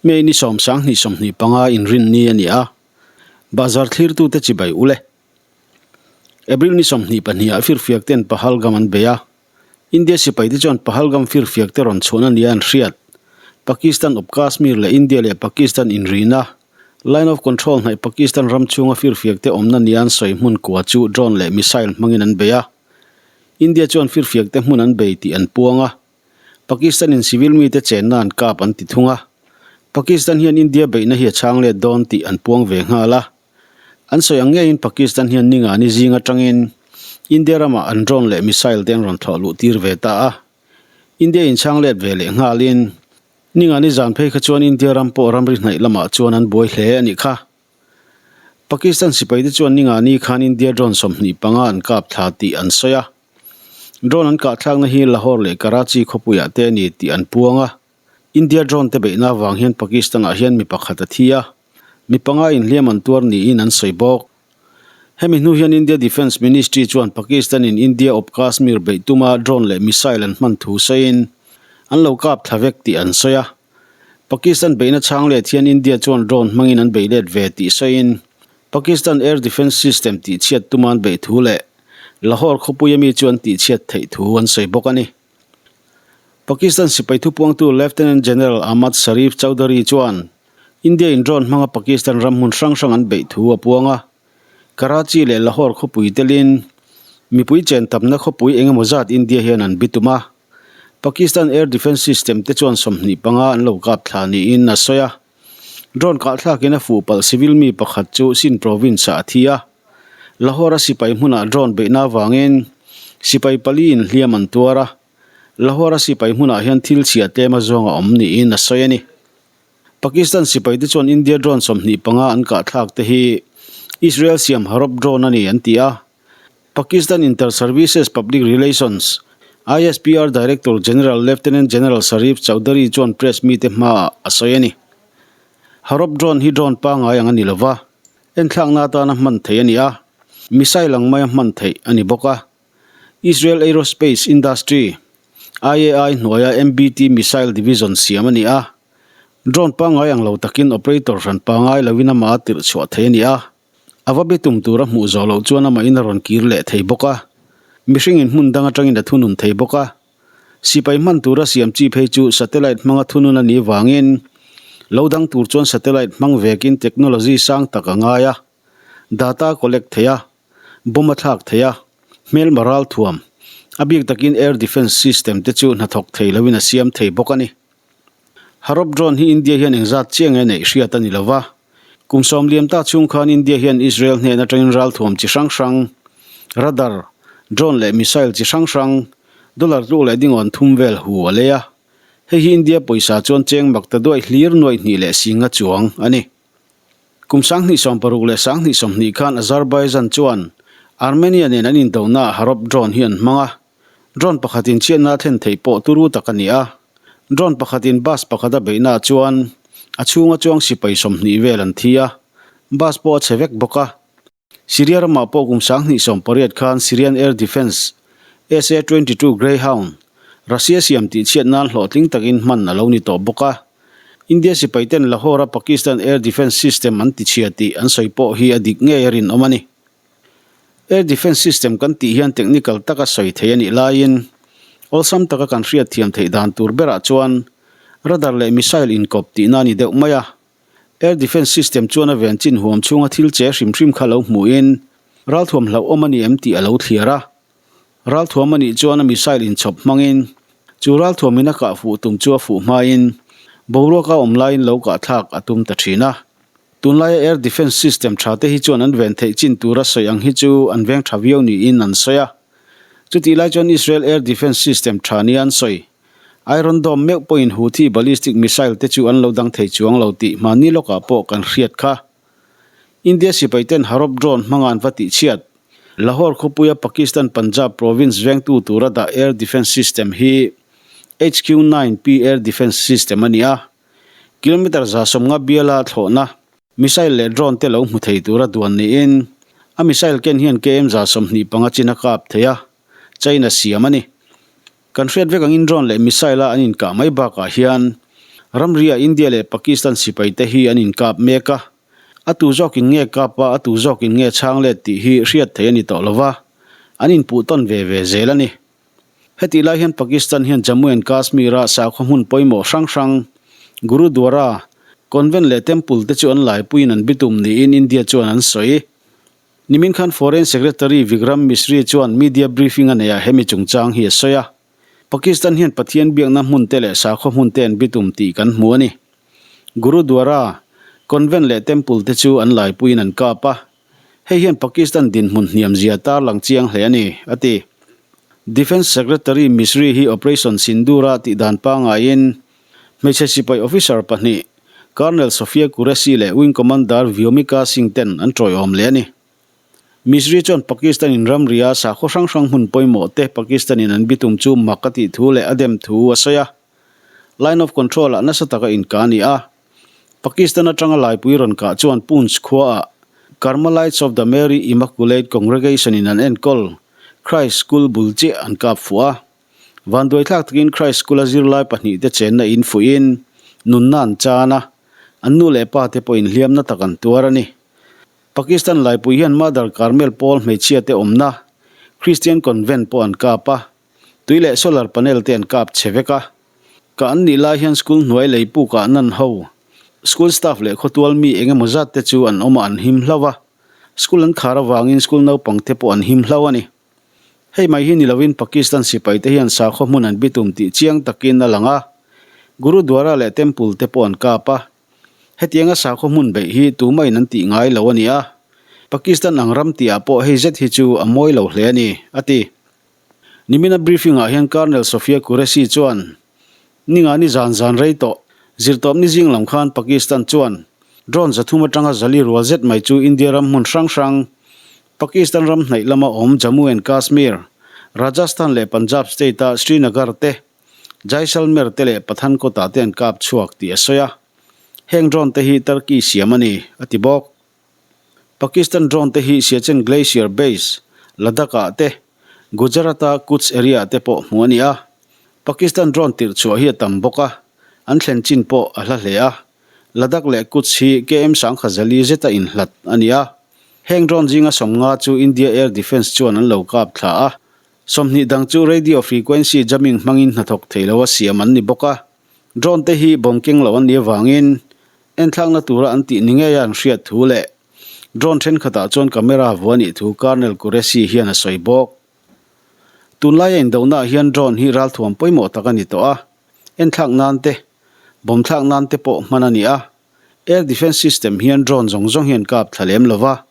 May ni 10 2025 inrinni a ni a, Bazar thlirtute chibai ule. April ni 22 ah firfiak ten Pahalgam an bei a, India sipaite chuan Pahalgam firfiak te rawn chhuahna nia an hriat. Pakistan awp Kashmir leh India leh Pakistan inrina, Line of Control hnaih Pakistan ram chhunga firfiak te awmna nia an sawi hmun kua chu drone leh missile hmangin an bei a. India chuan firfiak te hmun an bei tih an puang a. Pakistan in civil mite chenna an kap an ti thung a. Pakistan hian India beihna hi a chhang let dawn tih an puang ve nghal a. An sawi ang ngeiin Pakistan hian ninga ni zing atangin India ramah an drone leh missile te an rawn thlawh luh tir ve ta a. India in chhang let ve leh nghalin ninga ni zan phei kha chuan India ram pawh ramri hnaih lamah chuan an buai hle a nih kha. Pakistan sipaite chuan ninga ni khan India drone 25 an kap thla tih an sawi a. Drone an kah thlakna hi Lahore leh Karachi khawpuiah te a ni tih an puang a. India drone te beihna avang hian Pakistan-ah hian mi pakhat a thi a, mi panga inhliam an tuar niin an sawi bawk. Hemi hnu hian India Defence Ministry chuan Pakistan-in India awp Kashmir beih tuma drone leh missile an hman thu sawiin an lo kap thla vek tih an sawi a. Pakistan beihna chhang let hian India chuan drone hmangin an bei let ve tih sawiin Pakistan Air Defence System tihchhiat tuma an beih thu leh Lahore khawpuia mi chu an tihchhiat theih thu an sawi bawk a ni. Pakistan sipai thupuangtu Lieutenant General Ahmad Sharif Chaudhary chuan India in drone hmanga Pakistan ram hmun hrang hrang an beih thu a puang a. Karachi leh Lahore khawpui telin mipui chen tamna khawpui eng emaw zat India hian an bitum a. Pakistan Air Defence System te chuan 25 an lo kap thla niin a sawi a. Drone kahthlakin a fuh palh civil mi pakhat chu Sindh province ah a thi a. Lahore-a sipai hmunah drone beihna avangin sipai pali inhliam an tuar a, Lahore-a sipai hmunah hian thil chhia tlem a zawng a awm niin a sawi a ni. Pakistan sipaite chuan India drone 25 an kahthlak te hi Israel siam Harop drone a ni an ti a. Pakistan Inter-Services Public Relations, ISPR, Director General Lieutenant General Sharif Chaudhary chuan press mite hmaah a sawi a ni. Harop drone hi drone pangngai ang a ni lova. Enthlakna atana hman theih a ni a, missile ang maia hman theih a ni bawk a. Israel Aerospace Industry, IAI, hnuaia MBT missile division siam a ni a. Drone pangngai ang lo takin operator hran pangngai loin amah a tirh chhuah theih a ni a. A va be tum tura hmuh zawh loh chuan amahin a rawn kir leh thei bawk a. Mihringin hmun dang atangin a thunun thei bawk a. Sipai hman tura siam chi phei chu satellite hmanga thunun a nih vangin lo dang tur chuan satellite hmang vekin technology sang tak a ngai a, data collect thei a, bomb a thlak thei a, hmelma ral thuam, a bik takin air defence system te chu hnathawk thei loin a siam thei bawk a ni. Harop drone hi India hian engzat chiang nge neih hriat a ni lo va, kum sawm liam ta chhung khan India hian Israel hnen atangin ralthuam chi hrang hrang, radar, drone leh missile chi hrang hrang, dollar tluk leh dingawn thum vel hu a lei a. Hei hi India pawisa chuan cheng mak ta duai hlir nuaih hnih leh singa chuang a ni. Kum 2016 leh 2020 khan Azerbaijan chuan Armenia nen an indonaah Harop drone hi an hmang a. Drone pakhatin chhiatna a thlen theih pawh turu tak a ni a. Drone pakhatin bus pakhat a beihnaah chuan a chhunga chuang sipai 20 vel an thi a, bus pawh a chhe vek bawk a. Syria ramah pawh kum 2018 khan Syrian Air Defence SA-22 Greyhound, Russia siam tih chhiat nan hlawhtling takin hman a lo ni tawh bawk a. India sipaiten Lahore-a Pakistan Air Defence System an tichhia tih an sawi pawh hi a dik ngei a rinawm a ni. Air Defence System kan tih hian technical taka sawi thei a nih laiin awlsam taka kan hriat thiam theih dan tur berah chuan radar leh missile inkawp tihna a ni deuh mai a. Air Defence System chuan a ven chin huam chhunga thil che hrim hrim kha lo hmuhin ralthuam hlauhawm a ni em tih a lo thliar a. Ralthuam a nih chuan a missile inchhawp hmangin chu ralthuamin a kah fuh tum chu a fuh hmain boruaka awm laiin lo kahthlak a tum ta thin a. Tunlaia air defence system tha te hi chuan an ven theih chin tura sawi ang hi chu an veng tha viau niin an sawi a. Chutih lai chuan Israel air defence system tha nia an sawi. Iron Dome meuh pawhin Houthi ballistic missile te chu an lo dang thei chuang lo tih hmanni lawkah pawh kan hriat kha. India sipaiten Harop drone hmanga an va tihchhiat. Lahore khawpuia Pakistan Punjab province vengtu tura dah air defence system hi HQ-9P air defence system a ni a. Kilometre 150 biala thlawhna, missile leh drone te lo hmu thei tura duan niin, a missile ken hian KM 125 chin a kap thei a, China siam a ni. Kan hriat vek angin drone leh missile a an inkah mai bakah hian Ramri-ah India leh Pakistan sipaite hi an inkap mek a, a tu zawkin nge kap a, a tu zawkin nge chhang let tih hi hriat theih a ni tawh lo va, an inpuh tawn ve ve zel a ni. Hetih lai hian Pakistan hian Jammu and Kashmir-a sakhaw hmun pawimawh hrang hrang, Gurudwara, Convent leh Temple te chu an laipuiin an bitum niin India chuan an sawi. Nimin khan Foreign Secretary Vikram Misri chuan media briefing a neihah hemi chungchang hi a sawi a. Pakistan hian Pathian biakna hmun te leh sakhaw hmun te an bitum tih kan hmu a ni. Gurudwara, Convent leh Temple te chu an laipuiin an kap a. Hei hian Pakistan dinhmun hniam zia tarlang chiang hle a ni, a ti. Defence Secretary Misri hi Operation Sindoor-a tihdan pangaiin hmeichhe sipai officer pahnih, Colonel Sophia Qureshi leh Wing Commander Vyomika Singh ten an tawiawm leh a ni. Misri chuan Pakistan-in ramria sakhaw hrang hrang hmun pawimawh te Pakistan-in an bitum chu mak a tih thu leh a dem thu a sawi a. Line of Control-ah nasa taka inkah a ni a. Pakistan atanga laipui rawn kah chuan Poonch khuaah Carmelites of the Mary Immaculate Congregation-in an enkawl Christ School bul chiah an kap fuh a. Vanduaithlak takin Christ School-a zirlai pahnihte chenna in fuihin nunna an chan a, an nu leh pa te pawhin hliamna tak an tuar a ni. Pakistan laipui hian Mother Carmel pawl hmeichhiate awmna Christian Convent pawh an kap a, tui leh solar panel te an kap chhe vek a. Kah an nih lai hian school hnuai lei pukah nan ho, school staff leh khawtual mi eng emaw zat te chu an awm a an him hlauh a, school an khar avangin school naupang te pawh an him hlauh a ni. Hei mai hi ni lovin Pakistan sipaite hian sakhaw hmun an bitum tih chiang takin a lang a, Gurudwara leh Temple te pawh an kap a. Hetianga sakhaw hmun beih hi tumahin an tih ngai lo a ni a, Pakistan ang ram tihah pawh hei zet hi chu a mawi lo hle a ni, a ti. Nimina briefing-ah hian Colonel Sophia Qureshi chuan, Ninga ni zan zan rei tawh, zirtawpni zing lam khan Pakistan chuan drone 300 atanga 400 rual zet mai chu India ram hmun hrang hrang, Pakistan ram hnaih lama awm Jammu and Kashmir, Rajasthan leh Punjab state-a Srinagar te, Jaisalmer te leh Pathankot-ah te an kap chhuak tih a sawi a. Heng drone te hi Turkey siam a ni, a ti bawk. Pakistan drone te hi Siachen Glacier Base, Ladakh-ah te, Gujarat-a Kutch area-ah te pawh hmuh a ni a. Pakistan drone tirh chhuah hi a tam bawk a, an thlen chin pawh a hla hle a. Ladakh leh Kutch hi KM 1040 zeta inhlat a ni a. Heng drone zinga 50 chu India Air Defence chuan an lo kap thla a. 20 dang chu radio frequency jamming hmangin hnathawk thei loa siam an ni bawk a. Drone te hi bomb keng lo an nih avangin enthlakna tura an tih ni ngeia an hriat thu leh drone thenkhatah chuan camera vuah a nih thu Colonel Qureshi hian a sawi bawk. Tunlaia indohnaah hian drone hi ralthuam pawimawh tak a ni tawh a, enthlak nan te, bomb thlak nan te pawh hman a ni a. Air defence system hian drone zawng zawng hian kap thla lem lo va,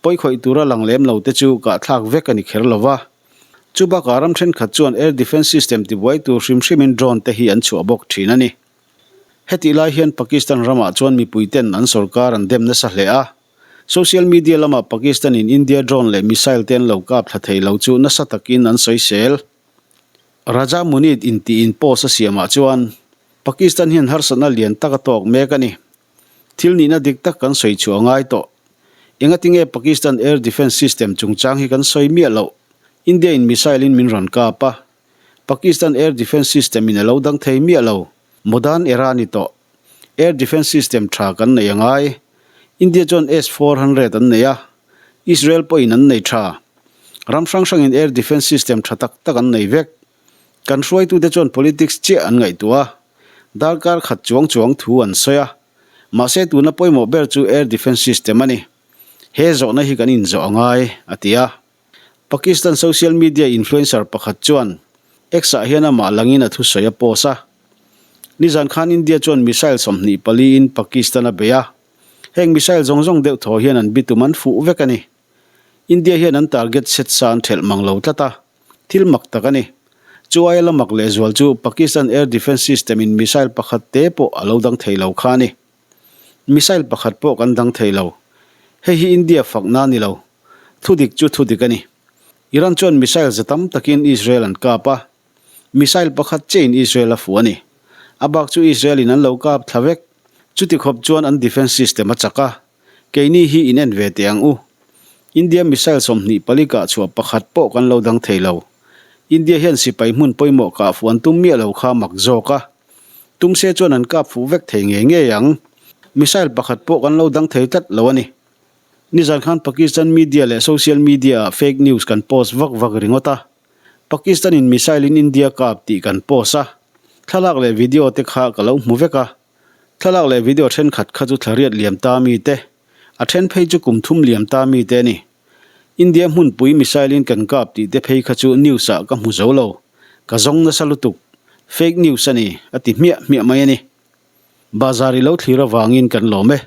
pawikhawih tura lang lem lo te chu kahthlak vek a ni kher lo va. Chu bakah ram thenkhat chuan air defence system tibuai tur hrim hrimin drone te hi an chhuah bawk thin a ni. Hetih lai hian Pakistan ramah chuan mipui ten an sorkar an dem nasa hle a. Social media lamah Pakistan in India drone leh missile te an lo kap thla thei lo chu nasa takin an sawisel. Raja Munid intiin post a siamah chuan Pakistan hian harsatna lian tak a tawk mek a ni. Thil nihna dik tak kan sawi chhuah a ngai tawh. Engatinge Pakistan air defence system chungchang hi kan sawi miah loh? India in missile in min rawn kap a. Pakistan air defence system in a lo dang thei miah lo. Modern era a ni tawh. Air defence system tha kan nei a ngai. India chuan S 400 an nei a. Israel pawhin an nei tha. Ram hrang hrangin air defence system tha tak tak an nei vek. Kan hruaitute chuan politics chiah an ngaihtuah a, darkar khat chuang chuang thu an sawi a. Mahse tuna pawimawh ber chu air defence system a ni. He zawhna hi kan inzawh a ngai, a ti a. Pakistan social media influencer pakhat chuan X-ah hian amah langin a thusawi a post a. Nizan khan India chuan missile 24 in Pakistan a bei a. Heng missile zawng zawng deuh thaw hian an bitum an fuh vek a ni. India hian an target set sa an thelh mang lo tlat a, thil mak tak a ni. Chu aia la mak lehzual chu Pakistan Air Defence System in missile pakhat te pawh a lo dang thei lo kha a ni. Missile pakhat pawh kan dang thei lo. Hei hi India fakna a ni lo. Thudik chu thudik a ni. Iran chuan missile za tam takin Israel an kap a. Missile pakhat chiahin Israel a fuh a ni. A bak chu Israel in an lo kap thla vek. Chuti khawp chuan an defence system a chak a. Keini hi in en ve teh ang u. India missile 24 kah chhuah pakhat pawh kan lo dang thei lo. India hian sipai hmun pawimawh kah fuh an tum miah lo kha mak zawk a. Tum se chuan an kap fuh vek thei ngei ngei ang. Missile pakhat pawh kan lo dang thei tlat lo a ni. Nizan khan Pakistan media leh social media ah fake news kan post vak vak ringawt a. Pakistan in missile in India kap tih kan post a. Thlalak leh video te kha ka lo hmu vek a. Thlalak leh video thenkhat kha chu thlariat liam ta mi te, a then phei chu kum thum liam ta mi te a ni. India hmunpui missile in kan kap tih te phei kha chu news ah ka hmu zo lo. Ka zawng nasa lutuk. Fake news a ni, a ti hmiah hmiah mai a ni. Bazar i lo thlir avangin kan lawm e.